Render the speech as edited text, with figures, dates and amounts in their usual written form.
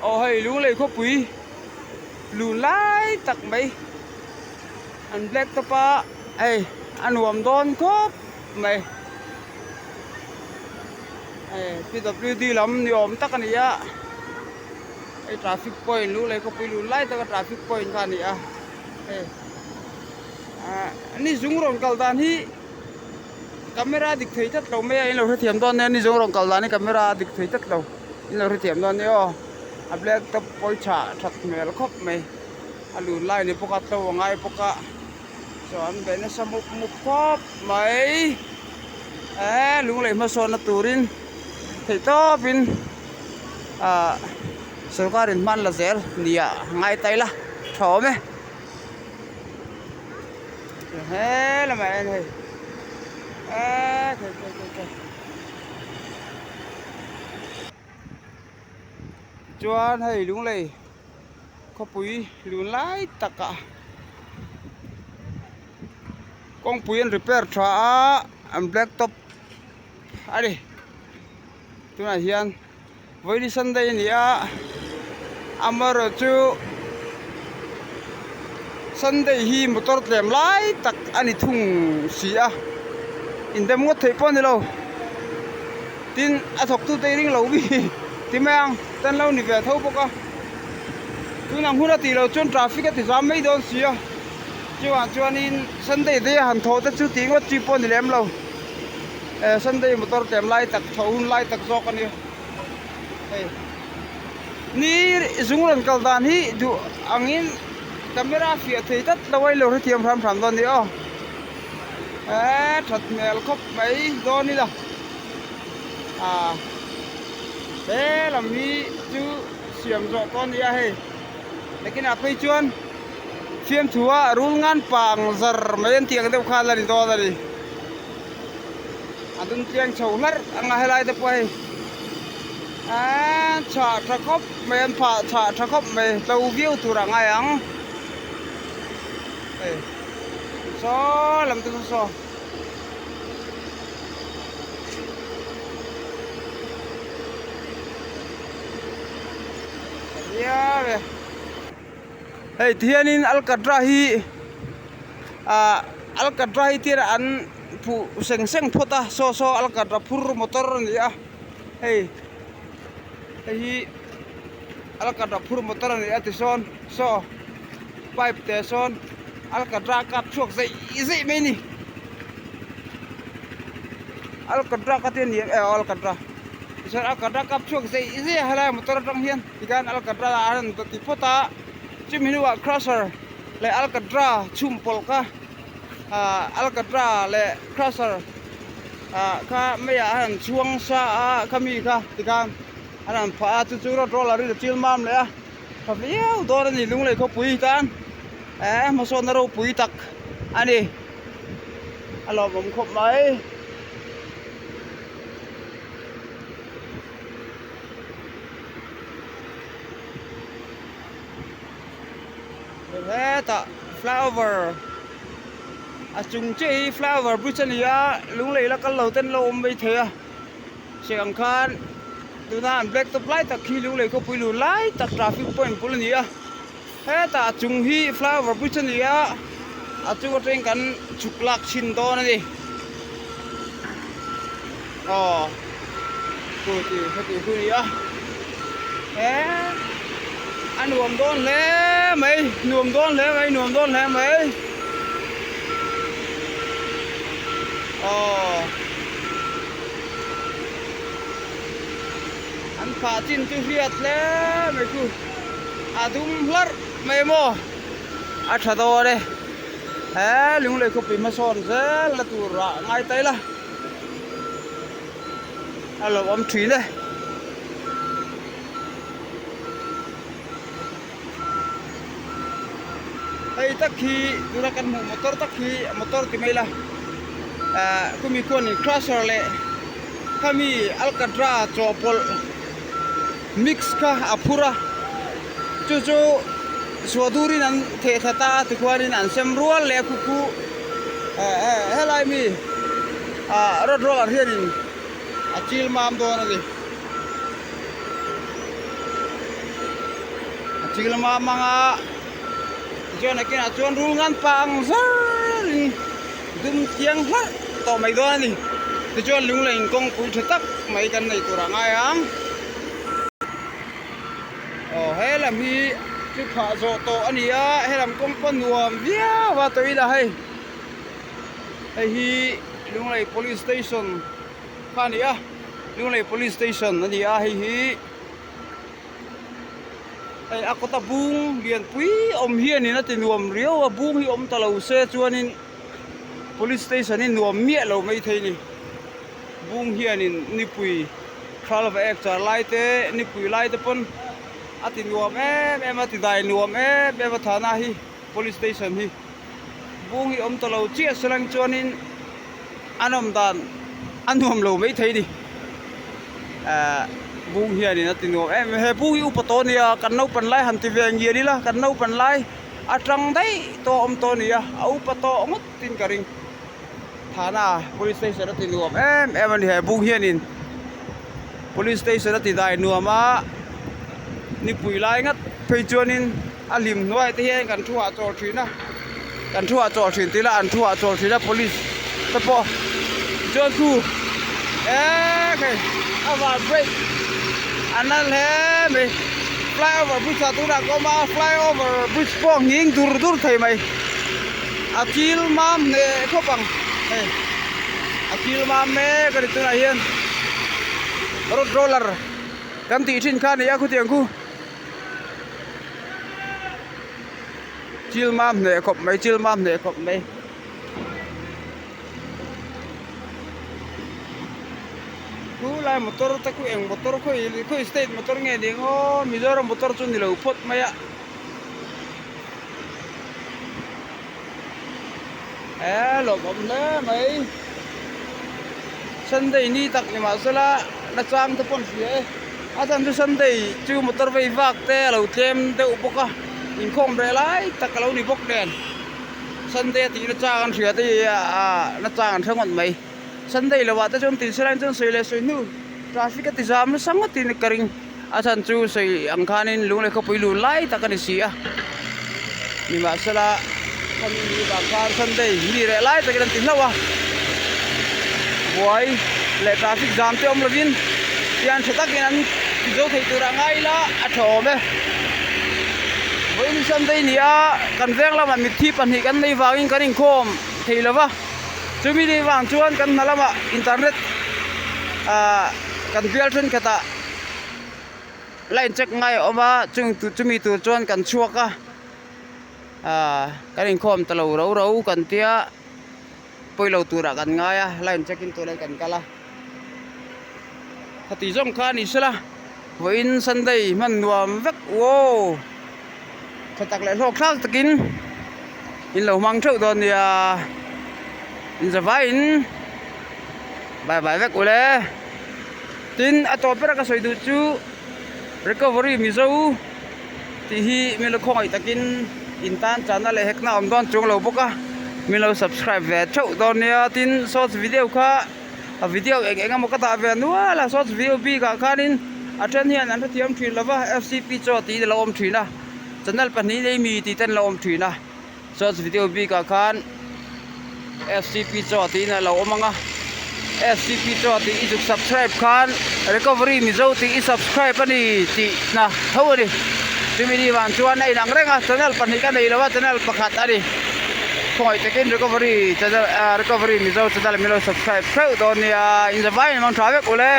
Aw hei Lunglei khawpui lun lai tak mai an black top a hei a nuam dawn khawp mai hei P W D lam ni awm tak a ni a hei traffic point Lunglei khawpui lun lai taka traffic point kha a ni a hei ah ni zung rawn kal dan hi. Camera dik thei tlat lo mai a in lo hrethiam dawn nia ni zawng rawn kal dan hi camera a dik thei tlat lo in lo hrethiam dawn nia aw a black top pawi tha that hmel khawp mai a lun lai ni bawk a tlo a ngai bawk a chuan be nasa mup mup khawp mai eee lunglei hmasawnna turin theih tawpin ahh sorkar in hman la zel nia ngai ta ila tha awm e. He lamah hian hei eee thei thei thei thei chuan hei lunglei khawpui lun lai takah kawngpui an repair tha a an black top a ni tunah hian. Vawiin Sunday a ni a, amaherawhchu Sunday hi motor tlem lai tak a ni thung si a, indem ngawt theih pawh a ni lo. Tin, a thawktute i ring lo mi ti mai ang, tan lo ni ve tho bawk a. Tunang hun a tih loh chuan traffic a ti zam mai dawn si a, chuvang chuanin Sunday day a han thawh te chu tih ngawt chi pawh a ni lem lo. Sunday motor tlem lai tak chhoh hun lai tak zawk a ni hei ni zung rawn kal dan hi duh angin camera fiah thei tlat lo a ilo hrethiam hram hram dawn a ni aw eee that hmel khawp mai dawn ila ah he lam hi chu siam zawh tawh a ni a hei nakinah phei chuan fiamthu a rul ngan pang zar mai an tih ang deuh khan a ni dawn a ni. A dum tliang chho hlarh ang a helai te pawh hei eee chhah tha khawp mai an phah chhah tha khawp mai tlo viau tur a ngai ang hei saw lam te saw saw. Hei tihianin alkatra hi ah alkatra hi tir an phuh seng seng phawt a saw saw alkatra phur motor a ni a hei hei hi alkatra phur motor a ni a tisawn saw pipe te sawn alkatra a kap chhuak zeih zeih mai a ni alkatra ka ti a ni em aw alkatra tichuan alkatra a kap chhuak zeih zeih a helai motor atang hian tikhan alkatra a rawn ti phawt a chumi hnuah crusher leh alkatra chhum pawlh kha ah alkatra leh crusher ah kha meiah a rawn chhuang sa a khami kha tikhan a rawn phah a chu chu road roller in a chil mam leh a tha viau dawn a ni lunglei khawpui tan eh hmasawnna ropui tak a ni a lawmawm khawp mai. Hetah flyover a chung chiah hi flyover bridge a ni a lunglei la kal lo ten lo awm mai thei a hriat ang khan tuna an black top lai tak hi lunglei khawpui lun lai tak traffic point bul a ni a hetah a chung hi flyover bridge a ni a a chung atangin kan chhuk lak chhin dawn a ni aw chu heti chu a ni a he a nuam dawn hle mai nuam dawn hle mai nuam dawn hle mai aw an phah chin chu hriat hle mai chu a dum hlarh mai maw a tha dawn e he lunglei khawpui hmasawn zel na tur ah ngai ta ila. A lo awm thin e. Hei tak hi tuna kan hmuh motor tak hi motor ti mai la ah khumi khuanin crusher leh khami alkatra chawhpawlh mix kha a phur a chu chu suah durin an theh thla ta a tikhuanin an sem rual leh a khu khu eh eh helai mi ah road roller hianin a chil mam dawn a ni. Chil mam ang a, tichuan nakinah chuan rul ngan pah ang zarin dum thiang hlarh tawh mai dawn a ni. Tichuan lunglei kawngpui tha tak mai kan nei tur a ngai ang. Aw he lam hi chu phah zawh tawh a ni a, he lam kawng pawh nuam viau a tawh ila hei. Hei hi Lunglei Police Station kha a ni a, Lunglei Police Station a ni a hei hi. Hei a kawta bung lianpui awm hianin a ti nuam riau a, bung hi awm ta lo se chuanin Police Station hi nuam miah lo maithei a ni. Bung hianin nipui thla lova ek char lai te nipui lai te pawn a ti nuam em em a ti dai nuam em em a thana hi police station hi bung hi awm ta lo chiah salang chuanin a nawm dan a nuam lo maithei a ni ahh bung hianin a ti nuam em em he bung hi upa tawh a nia kan naupan lai han ti ve ngial ila kan naupan lai atang daih tawh a awm tawh a ni a a upa tawh ngawt tin ka ring. Thana police station a ti nuam em em a ni he bung hianin police station a ti dai nuam a nipui lai ngat phei chuanin a hlim hnuai te hian kan thu ah chawl thin a kan thu ah chawl thin tih lah an thu ah chawl thin a police te pawh chuan khu eee hei a van break a nal hle mai flyover bridge ah tunah ka awm a flyover bridge pawh nghing dur dur thei mai. A thil mam hneh khawp ang hei a thil mam mek a ni tunah hian road roller kan tih thin kha a ni a khutiang khu thil mam hneh khawp mai thil mam hneh khawp mai. Chu lai motor te khu eng motor khawi khawi state motor nge ni ang aw Mizoram motor chu ni lo phawt mai a. Eee lawmawm hle mai Sunday ni tak ni mahsela nachang te pawh an hria e a chhan chu Sunday chu motor vei vak te a lo tlem deuh bawk a inkhawm reh lai tak a lo ni bawk nen Sunday a tih nachang an hria te hi aaa nachang an hre ngawt mai Sunday lo ah te chuan tin silai chuan sawi leh sawi hnu traffic a ti zam nasa ngawt in ka ring. A chhan chu sawi ang khanin lung leh khawpui lun lai tak a ni si a, nimahsela khami ni vang khan Sunday mi reh lai takin an ti hlauh a, buai leh traffic jam te awm lovin tian tha takin an ti zo thei turah ngai ila a tha awm e. Vawiin Sunday ni a kan veng lamah mitthi pahnih kan nei vangin kan inkhawm thei lo va, chumi ni vang chuan kan hna lamah internet ah kan bial thenkhatah. Line check ngai a awm a chung chumi tur chuan kan chhuak a ahh kan inkhawm ta lo ro ro kan tia pawilo turah kan ngai a line check in turin kan kal a khati zawng kha a ni sela vawiin sunday hman nuam vek uaw tha tak leh hlawk thlak takin in lo hmang theuh dawn nia inzavaiin bye bye vek ule. Tin, a tawp bera ka sawi duh chu Recovery Mizo tih hi min lo khawngaih takin in tan chana leh hekna a awm dawn chuang lo bawk a, min lo subscribe ve theuh dawn nia. Tin, shorts video kha a video eng eng emaw ka dah ve nual a, shorts video bikah khanin a then hian an hrethiam thin lo va, FCP chaw tiin a lo awm thin a, channel pahnih nei mi tih ten a lo awm thin a. Shorts video bikah khan scp chaw tiin a lo awm ang a scp chaw tih i zuk subscribe khan recovery mizo tih i subscribe a ni tih na tho a ni chumi ni vang chuan a inang reng a channel pahnih ka nei lo a channel pakhat a ni khawngaih takin recovery channel ah recovery mizo channel min lo subscribe theuh dawn nia inzavaiin an awm tha vek ule.